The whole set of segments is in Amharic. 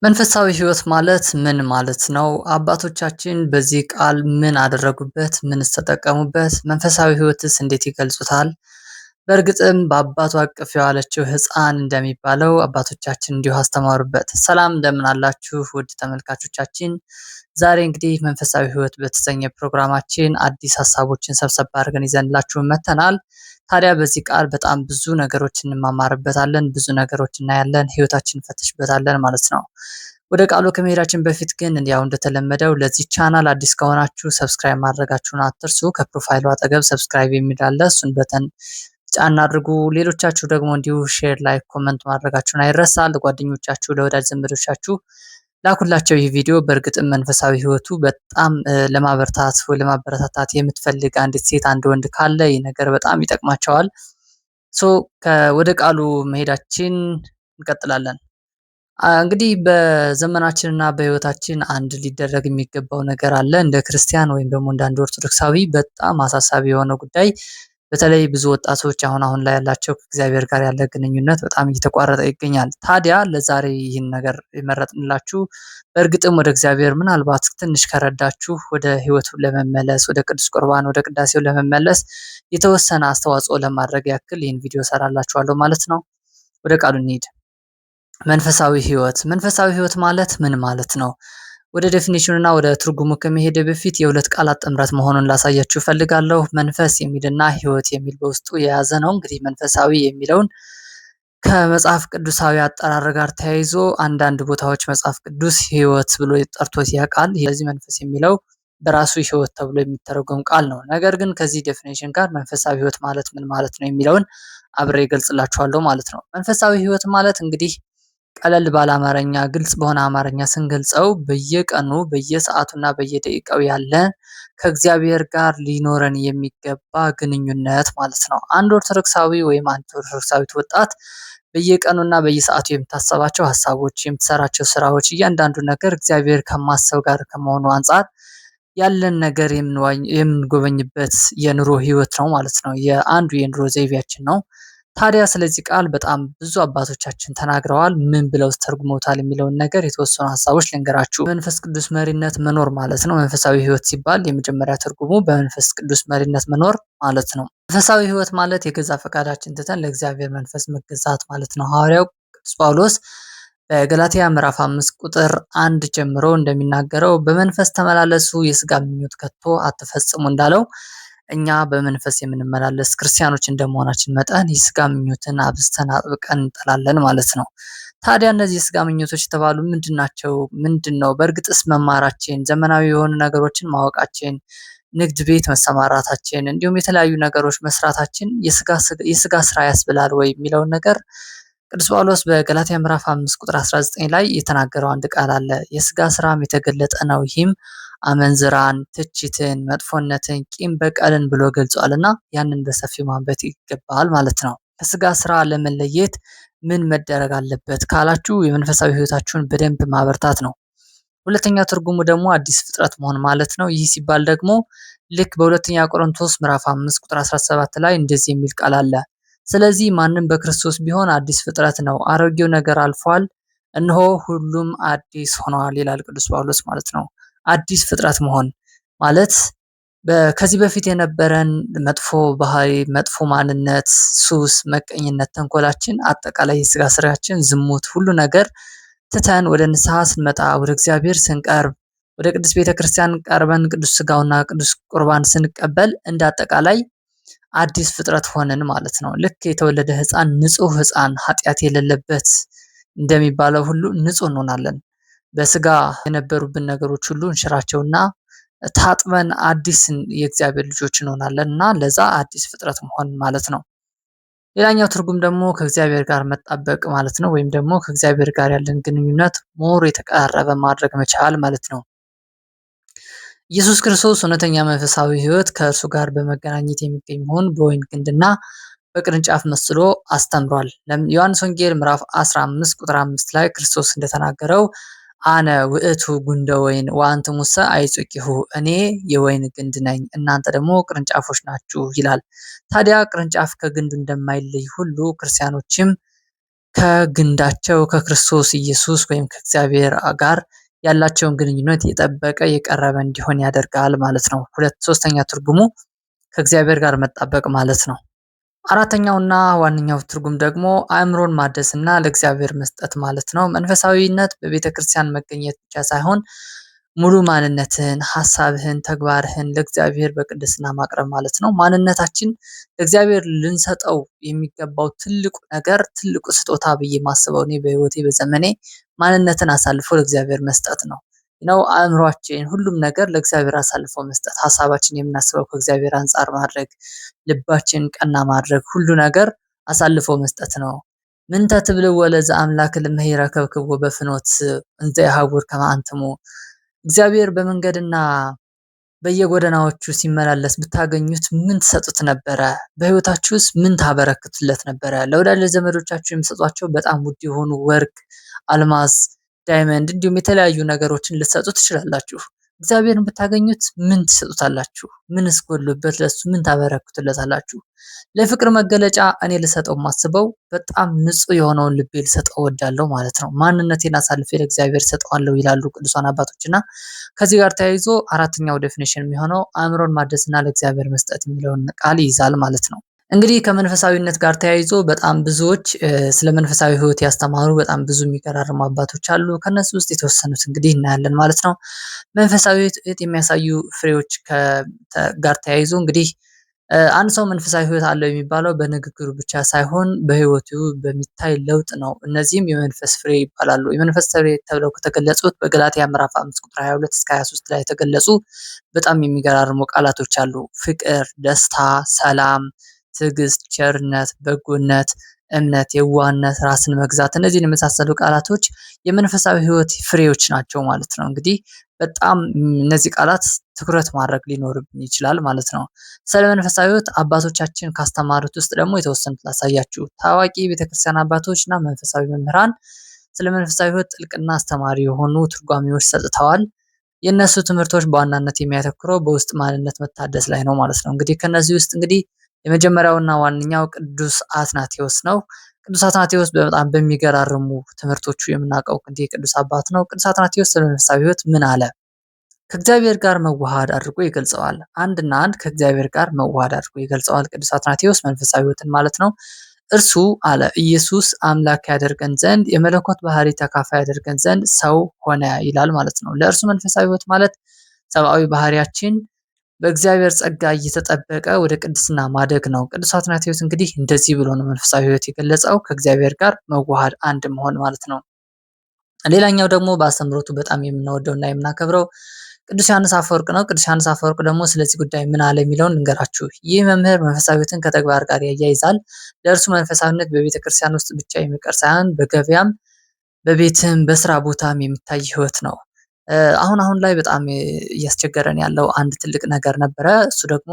መንፈሳዊ ሕይወት ማለት ምን ማለት ነው? አባቶቻችን በዚህ ቃል ምን አደረጉበት? ምንስ ተጠቀሙበት? መንፈሳዊ ሕይወትስ እንዴት ይገልጹታል? በእርግጥም በአባቷ እቅፍ የዋለችው ሕፃን እንደሚባለው አባቶቻችን እንዲሁ አስተማሩበት። ሰላም እንደምን አላችሁ ውድ ተመልካቾቻችን። ዛሬ እንግዲህ መንፈሳዊ ሕይወት በተሰኘ ፕሮግራማችን አዲስ ሀሳቦችን ሰብሰብ አድርገን ይዘንላችሁ መተናል። ታዲያ በዚህ ቃል በጣም ብዙ ነገሮች እንማማርበታለን፣ ብዙ ነገሮች እናያለን፣ ህይወታችን እንፈትሽበታለን ማለት ነው። ወደ ቃሉ ከመሄዳችን በፊት ግን ያው እንደተለመደው ለዚህ ቻናል አዲስ ከሆናችሁ subscribe ማድረጋችሁን አትርሱ። ከ profile ኡ አጠገብ subscribe የሚል አለ፣ እሱን button ጫና አድርጉ። ሌሎቻችሁ ደግሞ እንዲሁ share፣ like፣ comment ማድረጋችሁን አይረሳ። ለጓደኞቻችሁ፣ ለወዳጅ ዘመዶቻችሁ ላኩላቸው ይህ ቪዲዮ። በእርግጥም መንፈሳዊ ህይወቱ በጣም ለማበርታት ወይ ለማበረታታት የምትፈልግ አንዲት ሴት አንድ ወንድ ካለ ይህ ነገር በጣም ይጠቅማቸዋል። So ወደ ቃሉ መሄዳችን እንቀጥላለን። እንግዲህ በዘመናችን እና በህይወታችን አንድ ሊደረግ የሚገባው ነገር አለ። እንደ ክርስቲያን ወይም ደግሞ እንደ አንድ ኦርቶዶክሳዊ በጣም አሳሳቢ የሆነ ጉዳይ፣ በተለይ ብዙ ወጣቶች አሁን አሁን ላይ ያላቸው ከእግዚአብሔር ጋር ያለ ግንኙነት በጣም እየተቋረጠ ይገኛል። ታዲያ ለዛሬ ይህን ነገር የመረጥንላችሁ በእርግጥም ወደ እግዚአብሔር ምናልባት ትንሽ ከረዳችሁ ወደ ህይወቱ ለመመለስ፣ ወደ ቅዱስ ቁርባን፣ ወደ ቅዳሴው ለመመለስ የተወሰነ አስተዋጽኦ ለማድረግ ያክል ይህን ቪዲዮ ሰራላችኋለሁ ማለት ነው። ወደ ቃሉ እንሂድ። መንፈሳዊ ህይወት፣ መንፈሳዊ ህይወት ማለት ምን ማለት ነው? ወደ definition ኑ እና ወደ ትርጉሙ ከመሄድ በፊት የሁለት ቃላት ጥምረት መሆኑን ላሳያችሁ እፈልጋለሁ። መንፈስ የሚልና ህይወት የሚል በውስጡ የያዘ ነው። እንግዲህ መንፈሳዊ የሚለውን ከመጽሐፍ ቅዱሳዊ አጠራር ጋር ተያይዞ አንዳንድ ቦታዎች መጽሐፍ ቅዱስ ህይወት ብሎ ጠርቶት ያውቃል። ስለዚህ መንፈስ የሚለው በራሱ ህይወት ተብሎ የሚተረጎም ቃል ነው። ነገር ግን ከዚህ definition ጋር መንፈሳዊ ህይወት ማለት ምን ማለት ነው የሚለውን አብሬ እገልጽላችኋለሁ ማለት ነው። መንፈሳዊ ህይወት ማለት እንግዲህ ቀለል ባለ አማርኛ፣ ግልጽ በሆነ አማርኛ ስንገልጸው በየቀኑ፣ በየሰዓቱና በየደቂቃው ያለ ከእግዚአብሔር ጋር ሊኖረን የሚገባ ግንኙነት ማለት ነው። አንድ ኦርቶዶክሳዊ ወይም አንድ ኦርቶዶክሳዊት ወጣት በየቀኑና በየሰዓቱ የምታሰባቸው ሀሳቦች፣ የምትሰራቸው ስራዎች፣ እያንዳንዱ ነገር እግዚአብሔር ከማሰብ ጋር ከመሆኑ አንጻር ያለን ነገር የምንጎበኝበት የኑሮ ህይወት ነው ማለት ነው። የአንዱ የኑሮ ዘይቤያችን ነው። ታዲያ ስለዚህ ቃል በጣም ብዙ አባቶቻችን ተናግረዋል። ምን ብለው ተርጉመውታል የሚለውን ነገር የተወሰኑ ሀሳቦች ልንገራችሁ። በመንፈስ ቅዱስ መሪነት መኖር ማለት ነው። መንፈሳዊ ህይወት ሲባል የመጀመሪያ ትርጉሙ በመንፈስ ቅዱስ መሪነት መኖር ማለት ነው። መንፈሳዊ ህይወት ማለት የገዛ ፈቃዳችን ትተን ለእግዚአብሔር መንፈስ መገዛት ማለት ነው። ሐዋርያው ቅዱስ ጳውሎስ በገላትያ ምዕራፍ 5 ቁጥር 1 ጀምሮ እንደሚናገረው በመንፈስ ተመላለሱ፣ የስጋ ምኞት ከቶ አትፈጽሙ እንዳለው እኛ በመንፈስ የምንመላለስ ክርስቲያኖች እንደመሆናችን መጠን የስጋ ምኞትን አብዝተን አጥብቀን እንጠላለን ማለት ነው። ታዲያ እነዚህ የስጋ ምኞቶች የተባሉ ምንድን ናቸው? ምንድን ነው? በእርግጥስ መማራችን፣ ዘመናዊ የሆኑ ነገሮችን ማወቃችን፣ ንግድ ቤት መሰማራታችን፣ እንዲሁም የተለያዩ ነገሮች መስራታችን የስጋ ስራ ያስብላል ወይ የሚለውን ነገር ቅዱስ ጳውሎስ በገላትያ ምዕራፍ 5 ቁጥር 19 ላይ የተናገረው አንድ ቃል አለ። የስጋ ስራም የተገለጠ ነው፣ ይህም አመንዝራን፣ ትችትን፣ መጥፎነትን፣ ቂም በቀልን ብሎ ገልጿልና ያንን በሰፊው ማንበብ ይገባል ማለት ነው። ከስጋ ስራ ለመለየት ምን መደረግ አለበት ካላችሁ የመንፈሳዊ ህይወታችሁን በደንብ ማበርታት ነው። ሁለተኛ ትርጉሙ ደግሞ አዲስ ፍጥረት መሆን ማለት ነው። ይህ ሲባል ደግሞ ልክ በሁለተኛ ቆሮንቶስ ምዕራፍ 5 ቁጥር 17 ላይ እንደዚህ የሚል ቃል አለ። ስለዚህ ማንም በክርስቶስ ቢሆን አዲስ ፍጥረት ነው፣ አሮጌው ነገር አልፏል፣ እነሆ ሁሉም አዲስ ሆኗል ይላል ቅዱስ ጳውሎስ ማለት ነው። አዲስ ፍጥረት መሆን ማለት ከዚህ በፊት የነበረን መጥፎ ባህሪ፣ መጥፎ ማንነት፣ ሱስ፣ መቀኝነት፣ ተንኮላችን፣ አጠቃላይ የስጋ ስራችን፣ ዝሙት፣ ሁሉ ነገር ትተን ወደ ንስሐ ስንመጣ፣ ወደ እግዚአብሔር ስንቀርብ፣ ወደ ቅዱስ ቤተክርስቲያን ቀርበን ቅዱስ ስጋውና ቅዱስ ቁርባን ስንቀበል እንደ አጠቃላይ አዲስ ፍጥረት ሆነን ማለት ነው። ልክ የተወለደ ህፃን፣ ንጹህ ህፃን፣ ኃጢአት የሌለበት እንደሚባለው ሁሉ ንጹህ እንሆናለን። በስጋ የነበሩብን ነገሮች ሁሉ እንሽራቸውና ታጥበን አዲስ የእግዚአብሔር ልጆች እንሆናለን እና ለዛ አዲስ ፍጥረት መሆን ማለት ነው። ሌላኛው ትርጉም ደግሞ ከእግዚአብሔር ጋር መጣበቅ ማለት ነው። ወይም ደግሞ ከእግዚአብሔር ጋር ያለን ግንኙነት more የተቀራረበ ማድረግ መቻል ማለት ነው። ኢየሱስ ክርስቶስ እውነተኛ መንፈሳዊ ህይወት ከእርሱ ጋር በመገናኘት የሚገኝ መሆን በወይን ግንድና በቅርንጫፍ መስሎ አስተምሯል። ዮሐንስ ወንጌል ምዕራፍ 15 ቁጥር 5 ላይ ክርስቶስ እንደተናገረው አነ ውእቱ ጉንደ ወይን ወአንትሙሰ አዕጹቂሁ፣ እኔ የወይን ግንድ ነኝ እናንተ ደግሞ ቅርንጫፎች ናችሁ ይላል። ታዲያ ቅርንጫፍ ከግንዱ እንደማይለይ ሁሉ ክርስቲያኖችም ከግንዳቸው ከክርስቶስ ኢየሱስ ወይም ከእግዚአብሔር ጋር ያላቸውን ግንኙነት የጠበቀ የቀረበ እንዲሆን ያደርጋል ማለት ነው። ሶስተኛ ትርጉሙ ከእግዚአብሔር ጋር መጣበቅ ማለት ነው። አራተኛውና ዋነኛው ትርጉም ደግሞ አእምሮን ማደስና ለእግዚአብሔር መስጠት ማለት ነው። መንፈሳዊነት በቤተክርስቲያን መገኘት ብቻ ሳይሆን ሙሉ ማንነትህን፣ ሀሳብህን፣ ተግባርህን ለእግዚአብሔር በቅድስና ማቅረብ ማለት ነው። ማንነታችን ለእግዚአብሔር ልንሰጠው የሚገባው ትልቁ ነገር፣ ትልቁ ስጦታ ብዬ ማስበው እኔ በህይወቴ በዘመኔ ማንነትን አሳልፎ ለእግዚአብሔር መስጠት ነው። አእምሯችን ሁሉም ነገር ለእግዚአብሔር አሳልፎ መስጠት፣ ሀሳባችን የምናስበው ከእግዚአብሔር አንፃር ማድረግ፣ ልባችን ቀና ማድረግ፣ ሁሉ ነገር አሳልፎ መስጠት ነው። ምንተ ትብልዎ ለዘአምላክ እምሄረ ረከብክዎ በፍኖት እንዘ የሐውር ከመ አንትሙ። እግዚአብሔር በመንገድና በየጎዳናዎቹ ሲመላለስ ብታገኙት ምን ትሰጡት ነበረ? በህይወታችሁስ ምን ታበረክቱለት ነበረ? ለወዳጅ ለዘመዶቻችሁ የምትሰጧቸው በጣም ውድ የሆኑ ወርቅ፣ አልማዝ፣ diamond እንዲሁም የተለያዩ ነገሮችን ልትሰጡ ትችላላችሁ። እግዚአብሔርን ብታገኙት ምን ትሰጡታላችሁ? ምንስ ጎድሎበት ለሱ ምን ታበረክቱለታላችሁ? ለፍቅር መገለጫ እኔ ልሰጠው የማስበው በጣም ንጹህ የሆነውን ልቤ ልሰጠው እወዳለሁ ማለት ነው። ማንነቴን አሳልፌ ለእግዚአብሔር ሰጠዋለሁ ይላሉ ቅዱሳን አባቶች። እና ከዚህ ጋር ተያይዞ አራተኛው definition የሚሆነው አእምሮን ማደስና ለእግዚአብሔር መስጠት የሚለውን ቃል ይይዛል ማለት ነው። እንግዲህ ከመንፈሳዊነት ጋር ተያይዞ በጣም ብዙዎች ስለ መንፈሳዊ ሕይወት ያስተማሩ በጣም ብዙ የሚገራርሙ አባቶች አሉ። ከነሱ ውስጥ የተወሰኑት እንግዲህ እናያለን ማለት ነው። መንፈሳዊ ሕይወት የሚያሳዩ ፍሬዎች ጋር ተያይዞ እንግዲህ አንድ ሰው መንፈሳዊ ሕይወት አለው የሚባለው በንግግሩ ብቻ ሳይሆን በሕይወቱ በሚታይ ለውጥ ነው። እነዚህም የመንፈስ ፍሬ ይባላሉ። የመንፈስ ፍሬ ተብለው ከተገለጹት በገላትያ ምዕራፍ 5 ቁጥር 22 እስከ 23 ላይ የተገለጹ በጣም የሚገራርሙ ቃላቶች አሉ። ፍቅር፣ ደስታ፣ ሰላም፣ ትዕግስት፣ ቸርነት፣ በጎነት፣ እምነት፣ የዋህነት፣ ራስን መግዛት እነዚህን የመሳሰሉ ቃላቶች የመንፈሳዊ ሕይወት ፍሬዎች ናቸው ማለት ነው። እንግዲህ በጣም እነዚህ ቃላት ትኩረት ማድረግ ሊኖርብን ይችላል ማለት ነው። ስለ መንፈሳዊ ሕይወት አባቶቻችን ካስተማሩት ውስጥ ደግሞ የተወሰኑት ላሳያችሁ። ታዋቂ የቤተክርስቲያን አባቶች እና መንፈሳዊ መምህራን ስለ መንፈሳዊ ሕይወት ጥልቅና አስተማሪ የሆኑ ትርጓሜዎች ሰጥተዋል። የእነሱ ትምህርቶች በዋናነት የሚያተኩረው በውስጥ ማንነት መታደስ ላይ ነው ማለት ነው። እንግዲህ ከነዚህ ውስጥ እንግዲህ የመጀመሪያውና ዋነኛው ቅዱስ አትናቴዎስ ነው። ቅዱስ አትናቴዎስ በጣም በሚገራርሙ ትምህርቶቹ የምናውቀው እንግዲህ ቅዱስ አባት ነው። ቅዱስ አትናቴዎስ ስለ መንፈሳዊ ሕይወት ምን አለ? ከእግዚአብሔር ጋር መዋሃድ አድርጎ ይገልጸዋል። አንድና አንድ ከእግዚአብሔር ጋር መዋሃድ አድርጎ ይገልጸዋል። ቅዱስ አትናቴዎስ መንፈሳዊ ሕይወትን ማለት ነው። እርሱ አለ ኢየሱስ አምላክ ያደርገን ዘንድ የመለኮት ባህሪ ተካፋይ ያደርገን ዘንድ ሰው ሆነ ይላል ማለት ነው። ለእርሱ መንፈሳዊ ሕይወት ማለት ሰብአዊ ባህሪያችን በእግዚአብሔር ጸጋ እየተጠበቀ ወደ ቅድስና ማደግ ነው። ቅዱስ አትናቴዎስ እንግዲህ እንደዚህ ብሎ ነው መንፈሳዊ ሕይወት የገለጸው፣ ከእግዚአብሔር ጋር መዋሃድ አንድ መሆን ማለት ነው። ሌላኛው ደግሞ በአስተምህሮቱ በጣም የምንወደው እና የምናከብረው ቅዱስ ዮሐንስ አፈወርቅ ነው። ቅዱስ ዮሐንስ አፈወርቅ ደግሞ ስለዚህ ጉዳይ ምን አለ የሚለውን እንገራችሁ። ይህ መምህር መንፈሳዊ ሕይወትን ከተግባር ጋር ያያይዛል። ለእርሱ መንፈሳዊነት በቤተክርስቲያን ውስጥ ብቻ የሚቀር ሳይሆን በገበያም፣ በቤትም፣ በስራ ቦታም የሚታይ ሕይወት ነው። አሁን አሁን ላይ በጣም እያስቸገረን ያለው አንድ ትልቅ ነገር ነበረ። እሱ ደግሞ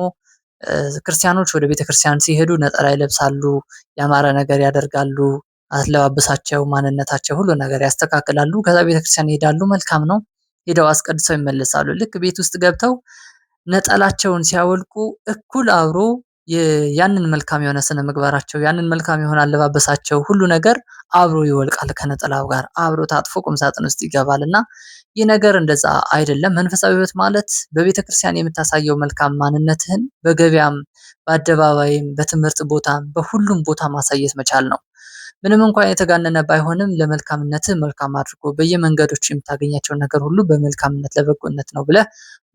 ክርስቲያኖች ወደ ቤተክርስቲያን ሲሄዱ ነጠላ ይለብሳሉ፣ ያማረ ነገር ያደርጋሉ፣ አለባበሳቸው፣ ማንነታቸው ሁሉ ነገር ያስተካክላሉ። ከዛ ቤተክርስቲያን ይሄዳሉ። መልካም ነው። ሄደው አስቀድሰው ይመለሳሉ። ልክ ቤት ውስጥ ገብተው ነጠላቸውን ሲያወልቁ እኩል አብሮ ያንን መልካም የሆነ ስነ ምግባራቸው፣ ያንን መልካም የሆነ አለባበሳቸው ሁሉ ነገር አብሮ ይወልቃል። ከነጠላው ጋር አብሮ ታጥፎ ቁም ሳጥን ውስጥ ይገባል። እና ይህ ነገር እንደዛ አይደለም። መንፈሳዊ ሕይወት ማለት በቤተክርስቲያን የምታሳየው መልካም ማንነትህን በገበያም፣ በአደባባይም፣ በትምህርት ቦታም፣ በሁሉም ቦታ ማሳየት መቻል ነው። ምንም እንኳን የተጋነነ ባይሆንም ለመልካምነትህ መልካም አድርጎ በየመንገዶች የምታገኛቸውን ነገር ሁሉ በመልካምነት ለበጎነት ነው ብለህ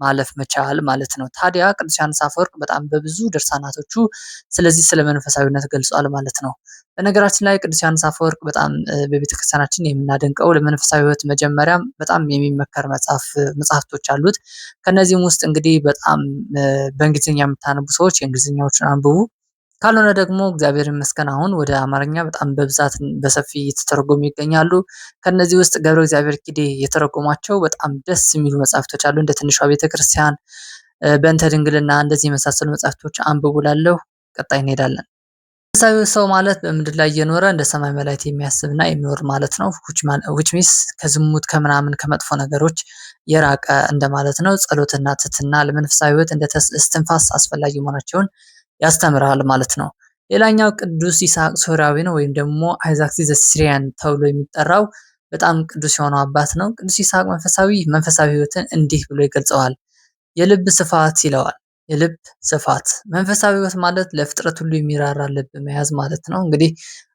ማለፍ መቻል ማለት ነው። ታዲያ ቅዱስ ዮሐንስ አፈወርቅ በጣም በብዙ ድርሳናቶቹ ስለዚህ ስለ መንፈሳዊነት ገልጿል ማለት ነው። በነገራችን ላይ ቅዱስ ዮሐንስ አፈወርቅ በጣም በቤተክርስቲያናችን የምናደንቀው ለመንፈሳዊ ሕይወት መጀመሪያም በጣም የሚመከር መጽሐፍቶች አሉት። ከነዚህም ውስጥ እንግዲህ በጣም በእንግሊዝኛ የምታነቡ ሰዎች የእንግሊዝኛዎችን አንብቡ። ካልሆነ ደግሞ እግዚአብሔር ይመስገን አሁን ወደ አማርኛ በጣም በብዛት በሰፊ እየተተረጎሙ ይገኛሉ። ከነዚህ ውስጥ ገብረ እግዚአብሔር ኪዴ የተረጎሟቸው በጣም ደስ የሚሉ መጽሐፍቶች አሉ። እንደ ትንሿ ቤተክርስቲያን፣ በእንተ ድንግልና እንደዚህ የመሳሰሉ መጽሐፍቶች አንብቡ እላለሁ። ቀጣይ እንሄዳለን። መንፈሳዊ ሰው ማለት በምድር ላይ እየኖረ እንደ ሰማይ መላእክት የሚያስብና የሚኖር ማለት ነው። which means ከዝሙት ከምናምን ከመጥፎ ነገሮች የራቀ እንደማለት ነው። ጸሎትና ትህትና ለመንፈሳዊ ሕይወት እንደ እስትንፋስ አስፈላጊ መሆናቸውን ያስተምራል ማለት ነው። ሌላኛው ቅዱስ ይስሐቅ ሶርያዊ ነው፣ ወይም ደግሞ Isaac the Syrian ተብሎ የሚጠራው በጣም ቅዱስ የሆነው አባት ነው። ቅዱስ ይስሐቅ መንፈሳዊ መንፈሳዊ ሕይወትን እንዲህ ብሎ ይገልጸዋል። የልብ ስፋት ይለዋል። የልብ ስፋት መንፈሳዊ ሕይወት ማለት ለፍጥረት ሁሉ የሚራራ ልብ መያዝ ማለት ነው። እንግዲህ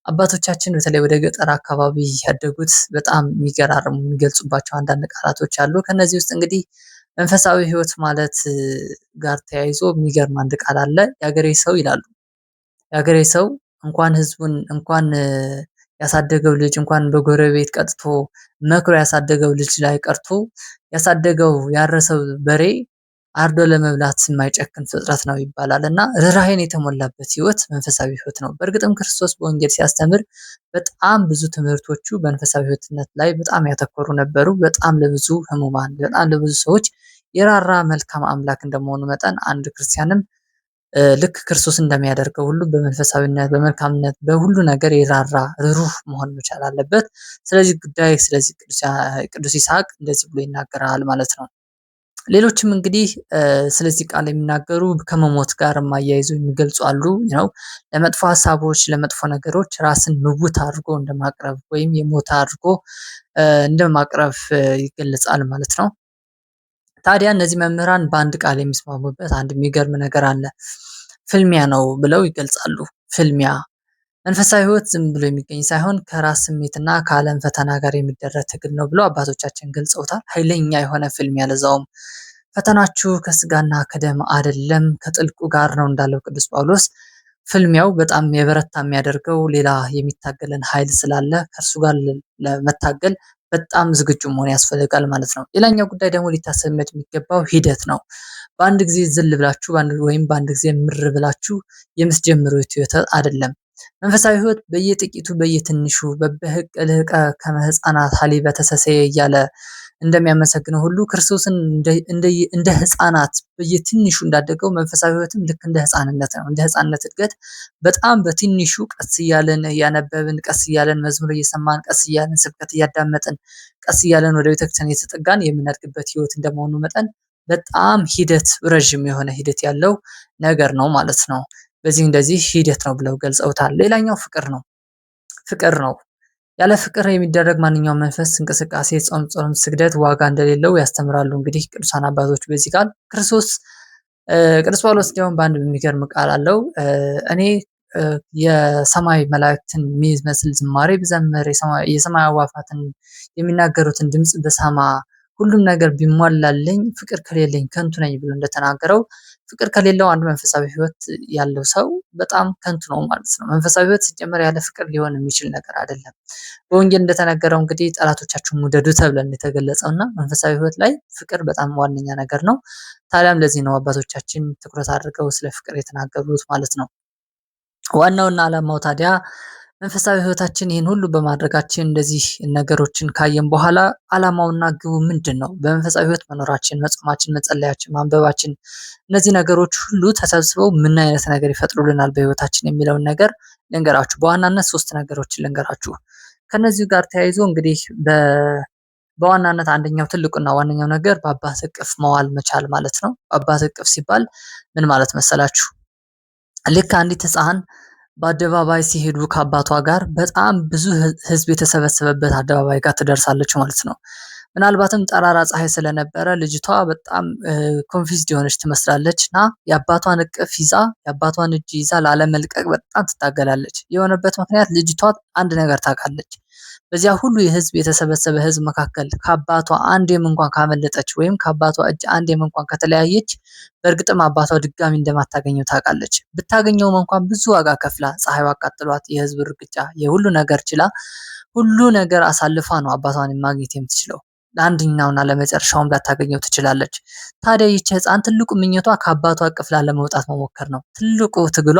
አባቶቻችን በተለይ ወደ ገጠር አካባቢ ያደጉት በጣም የሚገራርሙ የሚገልጹባቸው አንዳንድ ቃላቶች አሉ። ከነዚህ ውስጥ እንግዲህ መንፈሳዊ ሕይወት ማለት ጋር ተያይዞ የሚገርም አንድ ቃል አለ። የአገሬ ሰው ይላሉ። የአገሬ ሰው እንኳን ሕዝቡን እንኳን ያሳደገው ልጅ እንኳን በጎረቤት ቀጥቶ መክሮ ያሳደገው ልጅ ላይ ቀርቶ ያሳደገው ያረሰው በሬ አርዶ ለመብላት የማይጨክን ፍጥረት ነው ይባላል። እና ርኅራኄን የተሞላበት ሕይወት መንፈሳዊ ሕይወት ነው። በእርግጥም ክርስቶስ በወንጌል ሲያስተምር በጣም ብዙ ትምህርቶቹ መንፈሳዊ ሕይወትነት ላይ በጣም ያተኮሩ ነበሩ። በጣም ለብዙ ሕሙማን፣ በጣም ለብዙ ሰዎች የራራ መልካም አምላክ እንደመሆኑ መጠን አንድ ክርስቲያንም ልክ ክርስቶስ እንደሚያደርገው ሁሉ በመንፈሳዊነት፣ በመልካምነት፣ በሁሉ ነገር የራራ ርኅሩህ መሆን መቻል አለበት። ስለዚህ ጉዳይ ስለዚህ ቅዱስ ይስሐቅ እንደዚህ ብሎ ይናገራል ማለት ነው። ሌሎችም እንግዲህ ስለዚህ ቃል የሚናገሩ ከመሞት ጋር አያይዘው የሚገልጹ አሉ ነው። ለመጥፎ ሀሳቦች፣ ለመጥፎ ነገሮች ራስን ምውት አድርጎ እንደማቅረብ ወይም የሞተ አድርጎ እንደማቅረብ ይገለጻል ማለት ነው። ታዲያ እነዚህ መምህራን በአንድ ቃል የሚስማሙበት አንድ የሚገርም ነገር አለ። ፍልሚያ ነው ብለው ይገልጻሉ። ፍልሚያ መንፈሳዊ ሕይወት ዝም ብሎ የሚገኝ ሳይሆን ከራስ ስሜትና ከዓለም ፈተና ጋር የሚደረግ ትግል ነው ብለው አባቶቻችን ገልጸውታል። ኃይለኛ የሆነ ፍልሚያ፣ ለዛውም ፈተናችሁ ከስጋና ከደም አይደለም ከጥልቁ ጋር ነው እንዳለው ቅዱስ ጳውሎስ፣ ፍልሚያው በጣም የበረታ የሚያደርገው ሌላ የሚታገለን ኃይል ስላለ ከእርሱ ጋር ለመታገል በጣም ዝግጁ መሆን ያስፈልጋል ማለት ነው። ሌላኛው ጉዳይ ደግሞ ሊታሰብበት የሚገባው ሂደት ነው። በአንድ ጊዜ ዝል ብላችሁ ወይም በአንድ ጊዜ ምር ብላችሁ የምትጀምሩት ህይወት አይደለም። መንፈሳዊ ህይወት በየጥቂቱ በየትንሹ በበህቅ ልህቀ ከመ ህፃናት ሀሊበ ተሰሰየ እያለ እንደሚያመሰግነው ሁሉ ክርስቶስን እንደ ህፃናት በየትንሹ እንዳደገው መንፈሳዊ ህይወትም ልክ እንደ ህፃንነት ነው። እንደ ህፃንነት እድገት በጣም በትንሹ ቀስ እያለን እያነበብን፣ ቀስ እያለን መዝሙር እየሰማን፣ ቀስ እያለን ስብከት እያዳመጥን፣ ቀስ እያለን ወደ ቤተክርስቲያን እየተጠጋን የምናድግበት ህይወት እንደመሆኑ መጠን በጣም ሂደት ረዥም የሆነ ሂደት ያለው ነገር ነው ማለት ነው። በዚህ እንደዚህ ሂደት ነው ብለው ገልጸውታል። ሌላኛው ፍቅር ነው። ፍቅር ነው። ያለ ፍቅር የሚደረግ ማንኛውም መንፈስ እንቅስቃሴ፣ ጾም፣ ስግደት ዋጋ እንደሌለው ያስተምራሉ። እንግዲህ ቅዱሳን አባቶች በዚህ ቃል ክርስቶስ ቅዱስ ጳውሎስ እንዲያውም በአንድ የሚገርም ቃል አለው። እኔ የሰማይ መላእክትን የሚመስል ዝማሬ ብዘምር፣ የሰማይ አዕዋፋትን የሚናገሩትን ድምፅ ብሰማ፣ ሁሉም ነገር ቢሟላልኝ ፍቅር ከሌለኝ ከንቱ ነኝ ብሎ እንደተናገረው ፍቅር ከሌለው አንድ መንፈሳዊ ሕይወት ያለው ሰው በጣም ከንቱ ነው ማለት ነው። መንፈሳዊ ሕይወት ሲጀመር ያለ ፍቅር ሊሆን የሚችል ነገር አይደለም። በወንጌል እንደተነገረው እንግዲህ ጠላቶቻችሁን ውደዱ ተብለን የተገለጸው እና መንፈሳዊ ሕይወት ላይ ፍቅር በጣም ዋነኛ ነገር ነው። ታዲያም ለዚህ ነው አባቶቻችን ትኩረት አድርገው ስለ ፍቅር የተናገሩት ማለት ነው። ዋናውና ዓላማው ታዲያ መንፈሳዊ ሕይወታችን ይህን ሁሉ በማድረጋችን እንደዚህ ነገሮችን ካየን በኋላ ዓላማውና ግቡ ምንድን ነው? በመንፈሳዊ ሕይወት መኖራችን፣ መጾማችን፣ መጸለያችን፣ ማንበባችን እነዚህ ነገሮች ሁሉ ተሰብስበው ምን አይነት ነገር ይፈጥሩልናል በሕይወታችን የሚለውን ነገር ልንገራችሁ። በዋናነት ሶስት ነገሮችን ልንገራችሁ። ከነዚሁ ጋር ተያይዞ እንግዲህ በዋናነት አንደኛው ትልቁና ዋነኛው ነገር በአባት እቅፍ መዋል መቻል ማለት ነው። በአባት እቅፍ ሲባል ምን ማለት መሰላችሁ? ልክ አንዲት ሕፃን በአደባባይ ሲሄዱ ከአባቷ ጋር በጣም ብዙ ሕዝብ የተሰበሰበበት አደባባይ ጋር ትደርሳለች ማለት ነው። ምናልባትም ጠራራ ፀሐይ ስለነበረ ልጅቷ በጣም confused የሆነች ትመስላለች እና የአባቷን እቅፍ ይዛ የአባቷን እጅ ይዛ ላለመልቀቅ በጣም ትታገላለች። የሆነበት ምክንያት ልጅቷ አንድ ነገር ታውቃለች። በዚያ ሁሉ የህዝብ የተሰበሰበ ህዝብ መካከል ከአባቷ አንዴም እንኳን ካመለጠች ወይም ከአባቷ እጅ አንዴም እንኳን ከተለያየች በእርግጥም አባቷ ድጋሚ እንደማታገኘው ታውቃለች። ብታገኘውም እንኳን ብዙ ዋጋ ከፍላ ፀሐዩ አቃጥሏት የህዝብ ርግጫ የሁሉ ነገር ችላ ሁሉ ነገር አሳልፋ ነው አባቷን ማግኘት የምትችለው። ለአንደኛውና ለመጨረሻውም ላታገኘው ትችላለች። ታዲያ ይህች ህፃን ትልቁ ምኞቷ ከአባቷ እቅፍ ላለመውጣት መሞከር ነው። ትልቁ ትግሏ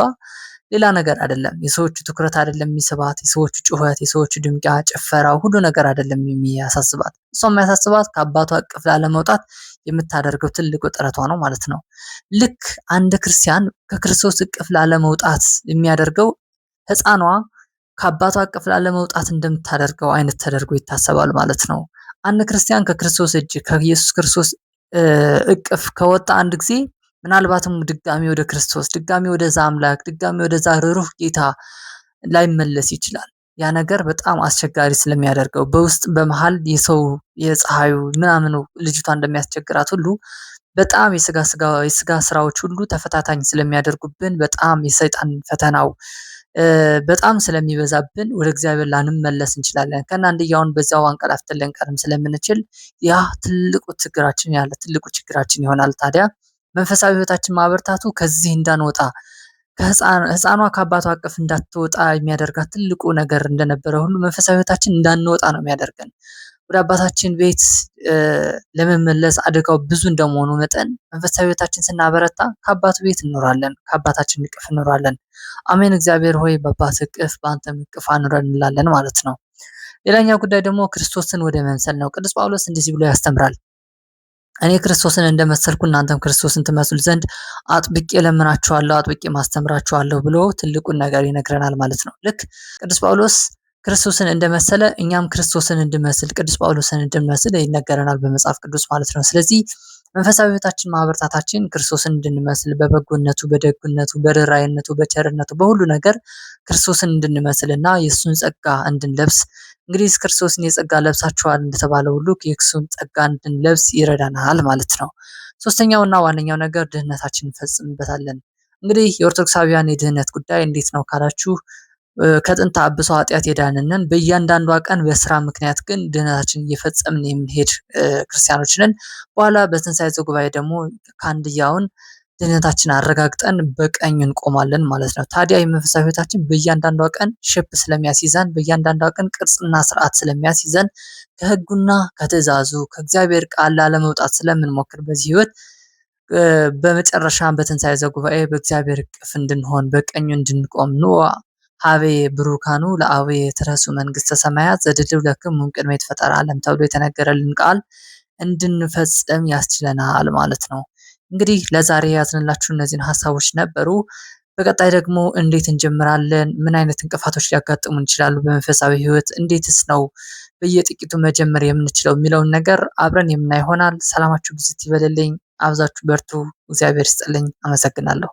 ሌላ ነገር አይደለም። የሰዎቹ ትኩረት አይደለም የሚስባት፣ የሰዎቹ ጩኸት፣ የሰዎቹ ድምቂያ፣ ጭፈራው ሁሉ ነገር አይደለም የሚያሳስባት። እሷ የሚያሳስባት ከአባቷ እቅፍ ላለመውጣት የምታደርገው ትልቁ ጥረቷ ነው ማለት ነው። ልክ አንድ ክርስቲያን ከክርስቶስ እቅፍ ላለመውጣት የሚያደርገው ህፃኗ ከአባቷ እቅፍ ላለመውጣት እንደምታደርገው አይነት ተደርጎ ይታሰባል ማለት ነው። አንድ ክርስቲያን ከክርስቶስ እጅ ከኢየሱስ ክርስቶስ እቅፍ ከወጣ አንድ ጊዜ ምናልባትም ድጋሚ ወደ ክርስቶስ፣ ድጋሚ ወደዛ አምላክ፣ ድጋሚ ወደዛ ርሩህ ጌታ ላይመለስ ይችላል። ያ ነገር በጣም አስቸጋሪ ስለሚያደርገው በውስጥ በመሃል የሰው የፀሐዩ ምናምኑ ልጅቷ እንደሚያስቸግራት ሁሉ በጣም የስጋ ስራዎች ሁሉ ተፈታታኝ ስለሚያደርጉብን በጣም የሰይጣን ፈተናው በጣም ስለሚበዛብን ወደ እግዚአብሔር ላንመለስ እንችላለን። ከናንድያውን በዚያው አንቀላፍተን ልንቀርም ስለምንችል ያ ትልቁ ችግራችን ያለ ትልቁ ችግራችን ይሆናል። ታዲያ መንፈሳዊ ሕይወታችን ማበርታቱ ከዚህ እንዳንወጣ ከህፃኗ ከአባቷ እቅፍ እንዳትወጣ የሚያደርጋት ትልቁ ነገር እንደነበረ ሁሉ መንፈሳዊ ሕይወታችን እንዳንወጣ ነው የሚያደርገን። ወደ አባታችን ቤት ለመመለስ አደጋው ብዙ እንደመሆኑ መጠን መንፈሳዊ ሕይወታችን ስናበረታ ከአባቱ ቤት እንኖራለን፣ ከአባታችን እቅፍ እንኖራለን። አሜን እግዚአብሔር ሆይ በአባት እቅፍ በአንተም እቅፍ አኑረን እንላለን ማለት ነው። ሌላኛው ጉዳይ ደግሞ ክርስቶስን ወደ መምሰል ነው። ቅዱስ ጳውሎስ እንደዚህ ብሎ ያስተምራል። እኔ ክርስቶስን እንደመሰልኩ እናንተም ክርስቶስን ትመስሉ ዘንድ አጥብቄ እለምናችኋለሁ፣ አጥብቄ ማስተምራችኋለሁ ብሎ ትልቁን ነገር ይነግረናል ማለት ነው። ልክ ቅዱስ ጳውሎስ ክርስቶስን እንደመሰለ እኛም ክርስቶስን እንድመስል ቅዱስ ጳውሎስን እንድንመስል ይነገረናል በመጽሐፍ ቅዱስ ማለት ነው። ስለዚህ መንፈሳዊ ሕይወታችን ማበርታታችን ክርስቶስን እንድንመስል በበጎነቱ፣ በደግነቱ፣ በርኅራኄነቱ፣ በቸርነቱ በሁሉ ነገር ክርስቶስን እንድንመስል እና የእሱን ጸጋ እንድንለብስ እንግዲህ ክርስቶስን የጸጋ ለብሳችኋል እንደተባለ ሁሉ የእሱን ጸጋ እንድንለብስ ይረዳናል ማለት ነው። ሶስተኛውና ዋነኛው ነገር ድህነታችንን እንፈጽምበታለን። እንግዲህ የኦርቶዶክሳውያን የድህነት ጉዳይ እንዴት ነው ካላችሁ ከጥንተ አብሶ ኃጢአት የዳንነን በእያንዳንዷ ቀን በስራ ምክንያት ግን ድህነታችን እየፈጸምን የምንሄድ ክርስቲያኖች ነን። በኋላ በትንሳኤ ዘጉባኤ ደግሞ ከአንድያውን ድህነታችን አረጋግጠን በቀኝ እንቆማለን ማለት ነው። ታዲያ የመንፈሳዊ ሕይወታችን በእያንዳንዷ ቀን shape ስለሚያስይዘን በእያንዳንዷ ቀን ቅርጽና ስርዓት ስለሚያስይዘን ከሕጉና ከትእዛዙ ከእግዚአብሔር ቃል ላለመውጣት ስለምንሞክር በዚህ ሕይወት በመጨረሻም በትንሳኤ ዘጉባኤ በእግዚአብሔር እቅፍ እንድንሆን በቀኙ እንድንቆም ኑ ሀቤ ብሩካኑ ለአብየ ትረሱ መንግስተ ሰማያት ዘድልው ለክሙ እምቅድመ ይትፈጠር ዓለም ተብሎ የተነገረልን ቃል እንድንፈጽም ያስችለናል ማለት ነው። እንግዲህ ለዛሬ ያዝንላችሁ እነዚህን ሀሳቦች ነበሩ። በቀጣይ ደግሞ እንዴት እንጀምራለን? ምን አይነት እንቅፋቶች ሊያጋጥሙ ይችላሉ? በመንፈሳዊ ሕይወት እንዴትስ ነው በየጥቂቱ መጀመር የምንችለው የሚለውን ነገር አብረን የምናይ ይሆናል። ሰላማችሁ ብዝት ይበልልኝ። አብዛችሁ በርቱ። እግዚአብሔር ይስጥልኝ። አመሰግናለሁ።